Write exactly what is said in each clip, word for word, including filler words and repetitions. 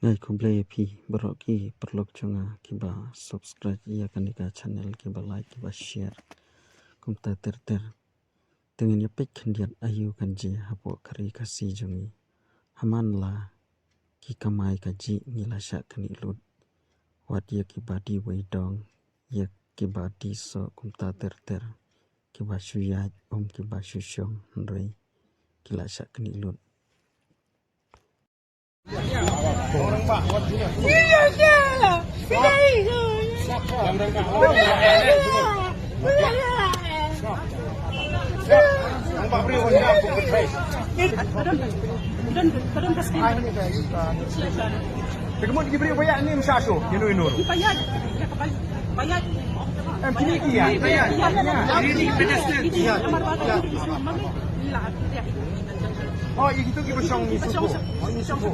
Ngai khublei ïa phi baroh ki paralok jong nga kiba subscribe ïa kane ka channel, kiba like, kiba share. Kumta ter ter. Te ngin ïa peit khyndiat aïu kan jia hapoh ka ri Khasi jong ngi. Ha man la ki kamai kajih ngi la shah knieh lut. Wat ïa kiba die wei dong, ïa kiba die soh kumta ter ter. Kiba shu ïaid, um kiba shu shong, hynrei ki la shah knieh lut. Pegmut ki briew ba ïa ni msa shu, ïa nu ïa nu. Em, kini ki ïa, ïa, ïa, ïa. Oh, ïa kitu ki ba shong ni suku. Oh, ni suku.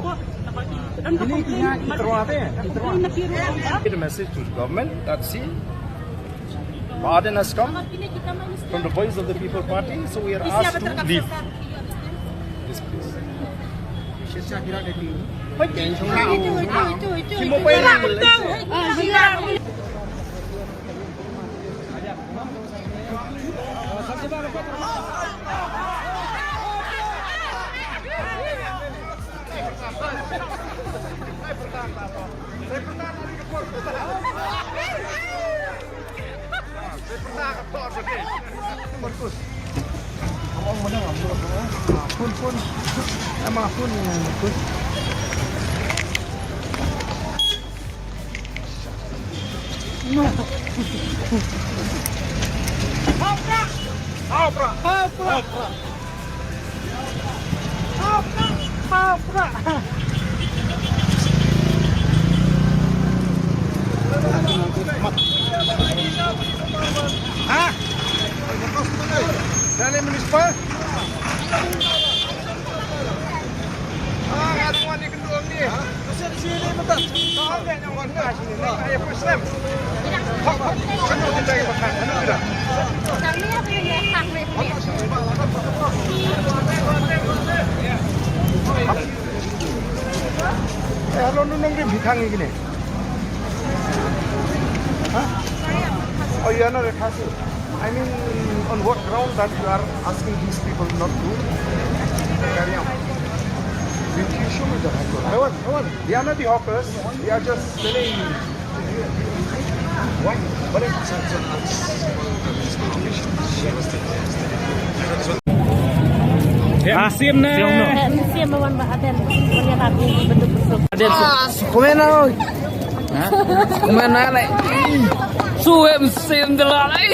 Kini ki ïa ki terwa te, ki terwa. Get a message to the government that, see, Bah Ardent has come from the Voice of the People Party, so we are asked to leave this place. Ha? Dali municipal? Ah, ada wan ni kendung ni. Eh, hello, nunung rim hi thang ni kini. Huh? Oh, you are not a Khasi. I mean, on what ground that you are asking these people not to carry on? Will you show me the record? I want, I want. They are not the hawkers. They are just selling. Why? What is Ah, sim ne. Eh, sim ba wan ba Aden. Wan ïa lap ïa ki bynta busuk. Aden. Ah, komen na. Ha? Komen na lai. Su em sim de la lai.